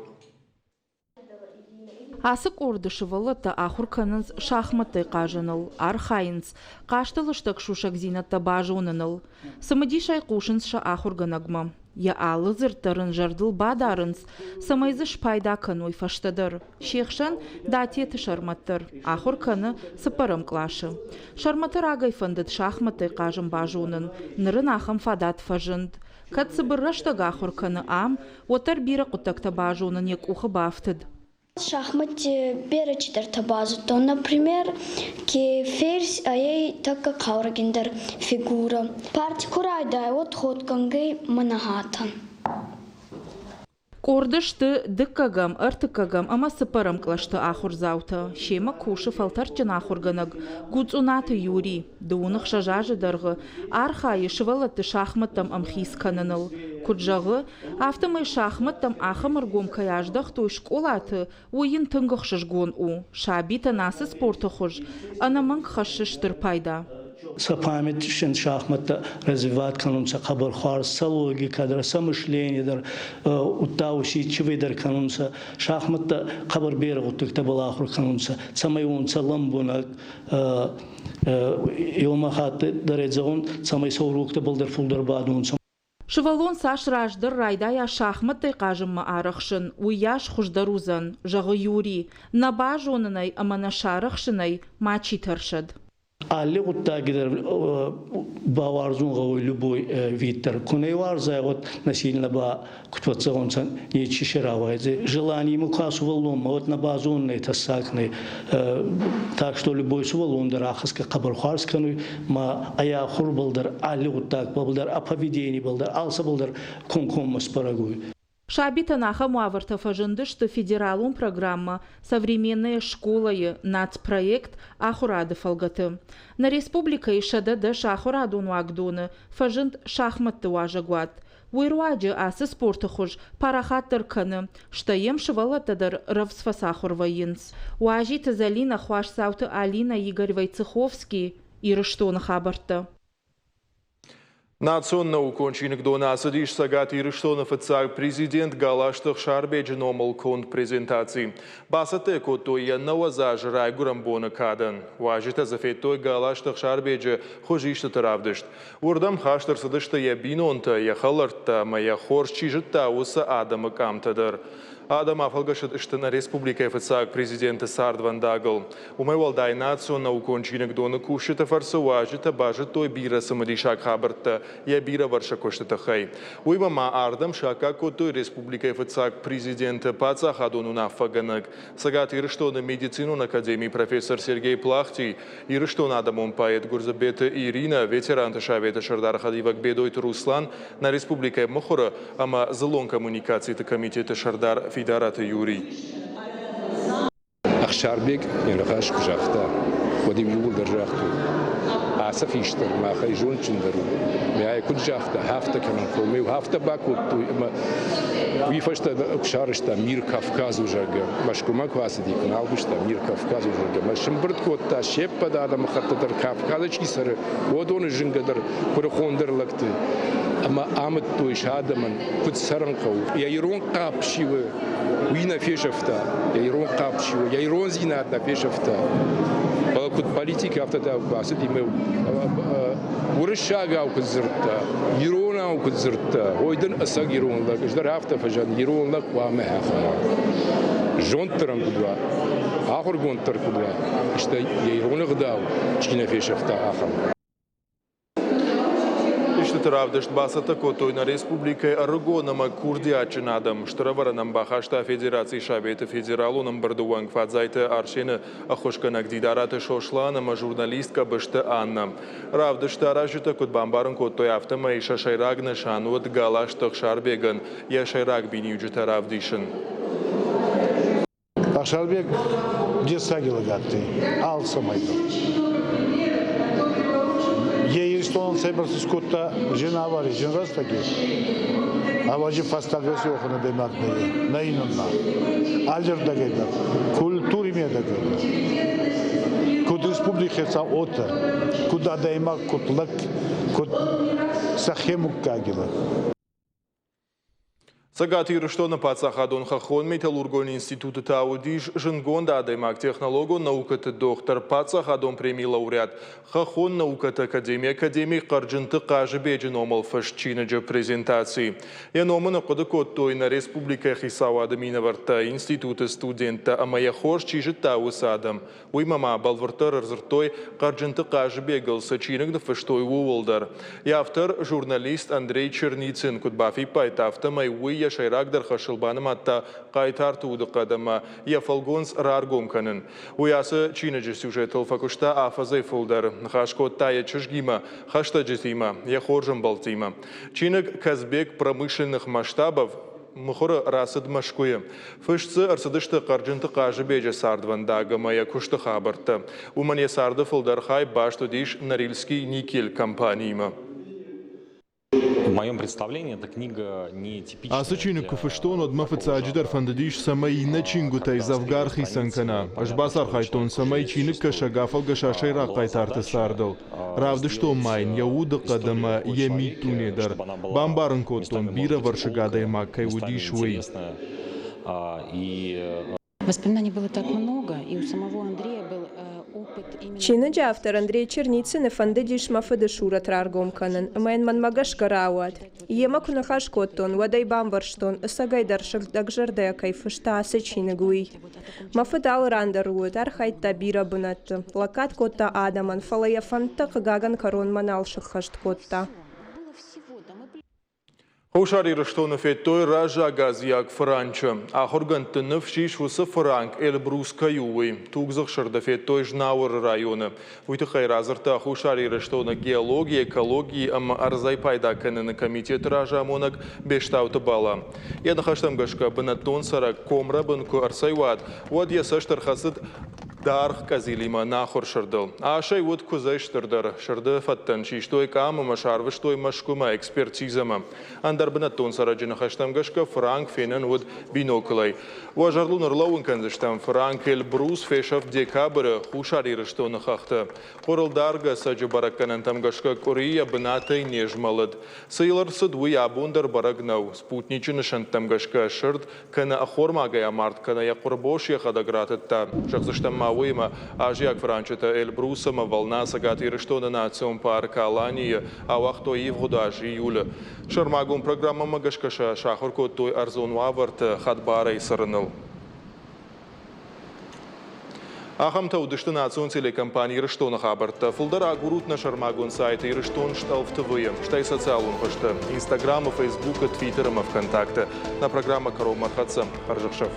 Ацы къорды сывӕллӕттӕ ахуыр кӕнынц шахмӕттӕй хъазыныл, архайынц хъазты лыстӕг сусӕгдзинӕдтӕ базоныныл. Цымыдисӕй хъусынц сӕ ахуыргӕнӕгмӕ. Йӕ алы дзырд дӕр ын зӕрдыл бадарынц, цӕмӕй дзы спайда кӕной фӕстӕдӕр. Се хсӕн Датеты Сӕрмӕт дӕр ахуыр кӕны цыппӕрӕм къласы. Сӕрмӕты рагӕй фӕндыд шахмӕттӕй хъазын базонын, ныр ын ахӕм фадат фӕзынд. Кӕд цыбыр рӕстӕг ахуыр кӕны ам, уӕддӕр бирӕ хъуыддӕгтӕ базонын йӕ къухы бафтыд. Шахматти берӕ чидӕртӕ базудтон. Например, ке ферзь ӕй тӕккӕ хъаурӕгиндӕр фигурӕ. Парти ку райдайа, уӕд ходгӕнгӕй мӕнӕ хатӕн. Къорды сты дыккӕгӕм, ӕртыккӕгӕм ӕмӕ цыппӕрӕм кълӕсты ахуырдзаутӕ. Семӕ кусы фӕлтӕрдджын ахуыргӕнӕг Гуцъунаты Юрий. Дыууын ӕхсӕз азы дӕргъы архайы сывӕллӕтты шахмӕттӕм ӕмхиц кӕныныл. Куыд зӕгъы, афтӕмӕй шахмӕттӕм ахӕм ӕргом кӕй аздӕхтой скъолаты, уый йын тынг ӕхсызгон у. Сабитӕн ацы спорты хуыз ӕнӕмӕнг хӕссы стыр пайда. Сӕ память син шахмӕттӕ развивать кӕнунцӕ хъӕбӕр хуарз, сӕ логикӕ дӕр, сӕ мышление дӕр, удта усидчивый дӕр кӕнунцӕ. Шахмӕттӕ хъӕбӕр берӕ гъуддӕгтӕбӕл ахур кӕнунцӕ, цӕмӕй уонцӕ лӕмбунӕг, еума хатт дӕр зӕгъун, цӕмӕй сӕ уроктӕбӕл дӕр фулдӕр бадунцӕ. Сывӕллон цас раздӕр райдайа шахмӕттӕй хъазынмӕ арӕхсын, уыйас хуыздӕр уыдзӕн, зӕгъы Юри. Нӕ базонынӕй ӕмӕ нӕ сарӕхсынӕй мачи тӕрсӕд. Алли гъуддаги дӕр бауарзун гъӕуй любой вид дӕр. Ку нӕ уарзай, уӕд насильно ба куд фӕццӕунцӕ, нечи си рауайдзӕй. Желание ку сувӕллонмӕ, уӕд нӕ базоннӕй, тӕссаг нӕй. Так что любой сувӕллон дӕр ахӕсгӕ хъӕбӕр хуарз кӕнуй, ма ӕй ахурбӕл дӕр, алли гъуддагбӕл дӕр, ӕ поведенибӕл дӕр, алцӕбӕл дӕр комкоммӕ сбӕрӕг уй. Сабитӕн ахӕм уавӕртӕ фӕзындысты федералон программӕ «Современная школа-йы» нацпроект «Ахуырады» фӕлгӕты. Нӕ республикӕйы 110 ахуырадон уагдоны фӕзынд шахмӕтты уазӕгуат. Уый руаджы ацы спорты хуыз парахатдӕр кӕны, стӕй йӕм сывӕллӕттӕ дӕр рӕвдз фӕцахуыр вӕййынц. Уазиты Зӕлинӕ, Хуасдзауты Алинӕ, Игорь Войцеховский, Ирыстоны хабӕрттӕ. Национ наукон чиныгдоны ацыдис Цӕгат Ирыстоны фыццаг президент Галазты Ӕхсарбеджы номыл конд презентаци. Бацӕттӕ кодтой йӕ 90 азы райгуырӕн боны кадӕн. Уазджытӕ дзы федтой Галазты Ӕхсарбеджы хуызистыты равдыст. Уырдӕм хаст ӕрцыдысты йӕ бинонтӕ, йӕ хӕлӕрттӕ ӕмӕ йӕ хорз чи зыдта, уыцы адӕмы къамтӕ дӕр. Адӕм афӕлгӕсыдысты нӕ республикӕйы фыццаг президенты цардвӕндагыл. Уымӕй уӕлдай национ наукон чиныгдоны кусджыты фӕрцы уазджытӕ базыдтой бирӕ цымыдисаг хабӕрттӕ йӕ бирӕвӕрсыг куысты тыххӕй. Уыимӕ ма ардӕм саккаг кодтой республикӕйы фыццаг президенты паддзахадон уынаффӕгӕнӕг, Цӕгат Ирыстоны медицинон академийы профессор Сергей Плахтий, Ирыстоны адӕмон поэт Гуырдзыбеты Иринӕ, ветеранты советы сӕрдары хӕдивӕг Бедойты Руслан, нӕ республикӕйы мыхуыры ӕмӕ дзыллон коммуникациты комитеты сӕрдар Фидараты Юрий. Ӕхсарбег йӕ ныхас куы загъта, уӕд-иу иууылдӕр загътой, ацы хистӕр махӕй зондджындӕр у. Мӕ куыд загъта, афтӕ кӕнын хъӕуы. Афтӕ бакодтой ӕмӕ уый фӕстӕ куы сарӕзта Мир Кавказу, зӕгъгӕ, Мӕскуымӕ куы ацыди, куы нал хъуыста Мир Кавказу, зӕгъгӕ, мӕ сымбырд кодта се ппӕт адӕмыхӕтты дӕр, Кавказы чи цӕры, уыдоны зынгӕдӕр, куырыхондӕр лӕгты ӕмӕ амыдтой сӕ адӕмӕн, куыд цӕрын хъӕуы. Йӕ ирон хъапп чи у, уый нӕ фесӕфта, йӕ ирон хъапп чи у, йӕ ирондзинад нӕ фесӕфта. Фӕлӕ куыд политик, афтӕ та бацыди мӕ уырыссагау куыд дзырдта, иронау куыд дзырдта, ой дын ӕцӕг ирон лӕг, ӕз дӕр афтӕ фӕзӕн, ирон лӕг хъуамӕ ахӕм уа. Зонддӕр ӕм куыд уа, ахуыргонддӕр куыд уа, стӕй йӕ ирон ӕгъдау чи нӕ фесӕфта, ахӕм. Истыты равдыст бацӕттӕ кодтой нӕ республикӕйы ӕрыгон ӕмӕ курдиатджын адӕм. Стыр ӕвӕрӕн ӕм бахаста Федерацийы Советы федералон ӕмбырды уӕнг Фадзайты Арсены ӕххуысгӕнӕг Дидараты Сослан ӕмӕ журналист Къӕбысты Аннӕ. Равдысты аразджытӕ куыд бамбарын кодтой, афтӕмӕй сӕ сӕйраг нысан уыд Галазты Ӕхсарбегӕн йӕ сӕйраг миниуджытӕ равдисын. Ӕхсарбег дессаги лӕг адтӕй алцӕмӕй дӕр. Е Иристонӕн цӕйбӕрцӕ скодта зин авари, зин рӕстӕги, ӕвӕдзи фӕстаг еци уӕхӕн адӕймаг нӕ иннӕ. Аллирдӕгӕй дӕр, культури медӕгӕй дӕр. Куд республики хецау, уотӕ, куд адӕймаг, куд лӕг, куд сӕхе муггаги лӕг. Цӕгат Ирыстоны паддзахадон хӕххон-металлургон институты та уыдис зындгонд адӕймаг, технологон наукӕты дохтыр, паддзахадон премийы лауреат, хӕххон наукӕты академийы академик Хъӕрджынты Хъазыбеджы номыл фыст чиныджы презентаци. Йӕ ном ын ӕрхъуыды кодтой нӕ республикӕйы хицауады минӕвӕрттӕ, институты студенттӕ ӕмӕ йӕ хорз чи зыдта, уыцы адӕм. Уыимӕ ма бӕлвырддӕр ӕрдзырдтой, Хъӕрджынты Хъазыбегыл цы чиныг ныффыстой, ууыл дӕр. Йӕ автор, журналист Андрей Черницын куыд бафиппайдта, афтӕмӕй уый йӕ сӕйрагдӕр хӕсыл банымадта хъайтарты удыхъӕд ӕмӕ йӕ фӕлгонц раргом кӕнын. Уый ацы чиныджы сюжетыл фӕкуыста афӕдзӕй фылдӕр, ныхас кодта йӕ чызгимӕ, хӕстӕджытимӕ, йӕ хорз ӕмбӕлттимӕ. Чиныг «Казбек промышленных масштабов» мыхуыры рацыд Мӕскуыйы. Фыст дзы ӕрцыдысты Хъӕрджынты Хъазыбеджы цардвӕндаг ӕмӕ йӕ куысты хабӕрттӕ. Уымӕн йӕ царды фылдӕр хай баст уыдис Норильский никель компаниимӕ. моем представлении эта книга не типичная. Ацы чиныг куы фыстон, уӕд мӕ фыццаджыдӕр фӕндыдис, цӕмӕй иннӕ чингуытӕй дзӕвгар хицӕн кӕна. Ӕз бацархайдтон, цӕмӕй чиныгкӕсӕг афӕлгӕса сӕйраг хъайтарты цардыл. Равдыстон ма йын йӕ удыхъӕд ӕмӕ йӕ миддуне дӕр. Бамбарын кодтон, бирӕвӕрсыг адӕймаг кӕй уыдис, уый. Воспоминаний было так много, и у самого Андрея был опыт именно... Чиныджы автор Андрей Черницыны фӕндыдис мӕ фыды сурӕт раргом кӕнын, ӕмӕ йын мӕнмӕ гӕсгӕ рауад. Йемӕ куы ныхас кодтон, уӕд ӕй бамбӕрстон, ӕцӕгӕйдӕр сыгъдӕгзӕрдӕйӕ кӕй фыста ацы чиныг, уый. Мӕ фыд алы ран дӕр уыд, архайдта бирӕ бынӕтты, лӕггад кодта адӕмӕн, фӕлӕ йӕ фӕндтӕ хъыгагӕн кӕронмӕ нал сыххӕст кодта. Хуссар Ирыстоны федтой раззагазиаг фыранчы. Ахуыргӕндты ныфс ис, уыцы фыранк Эльбрус кӕй у, уый. Тугдзых сырды федтой Знауыры районы. Уый тыххӕй радзырдта Хуссар Ирыстоны геологи, экологи ӕмӕ ӕрдзӕй пайда кӕныны комитеты разамонӕг Бестауты Бала. Йӕ ныхӕстӕм гӕсгӕ, бынӕттон цӕрӕг комрӕбын куы ӕрцӕйуад, уӕд йӕ цӕст ӕрхӕцыд даргъ къӕдзилимӕ нахуыр сырдыл. Асӕй уыд куыдзӕй стырдӕр. Сырды фӕдтӕн систой къам ӕмӕ сӕрвыстой Мӕскуымӕ экспертизӕмӕ. Ӕндӕр бынӕттон цӕрӕджы ныхӕстӕм гӕсгӕ фыранк фенӕн уыд биноклӕй. Уӕ зӕрдыл ӕрлӕууын кӕндзыстӕм, фыранк Эльбрус фесӕфт декабры Хуссар Ирыстоны хӕхты. Хъуырылдаргӕ цӕджы бӕрӕггӕнӕнтӕм гӕсгӕ къуыри йӕ бынатӕй не змӕлыд. Цы йыл ӕрцыд, уый абон дӕр бӕрӕг нӕу. Спутничы нысӕнттӕм гӕсгӕ сырд кӕнӕ ӕххормагӕй амард, кӕнӕ йӕ хъуырбос йӕхӕдӕг ратыдта. Зӕгъдзыстӕм ма уыимӕ, азиаг фыранчытӕ Эльбрус ӕмӕ Волна Цӕгат Ирыстоны национ парк Аланийы ауагътой ивгъуыд аз июлы. Сӕрмагонд программӕмӕ гӕсгӕ сӕ сахуыр кодтой ӕрдзон уавӕрты хӕдбарӕй цӕрыныл. Ахӕмтӕ уыдысты национ телекомпани Ирыстоны хабӕрттӕ. Фылдӕр агурут нӕ сӕрмагонд сайты Ирыстон стъӕлф ТВ-йы, стӕй социалон хызты, Инстаграмы, Фейсбукы, Твиттеры ӕмӕ ВКонтакты. Нӕ программӕ кӕронмӕ ӕрхӕццӕ. Хӕрзӕхсӕв.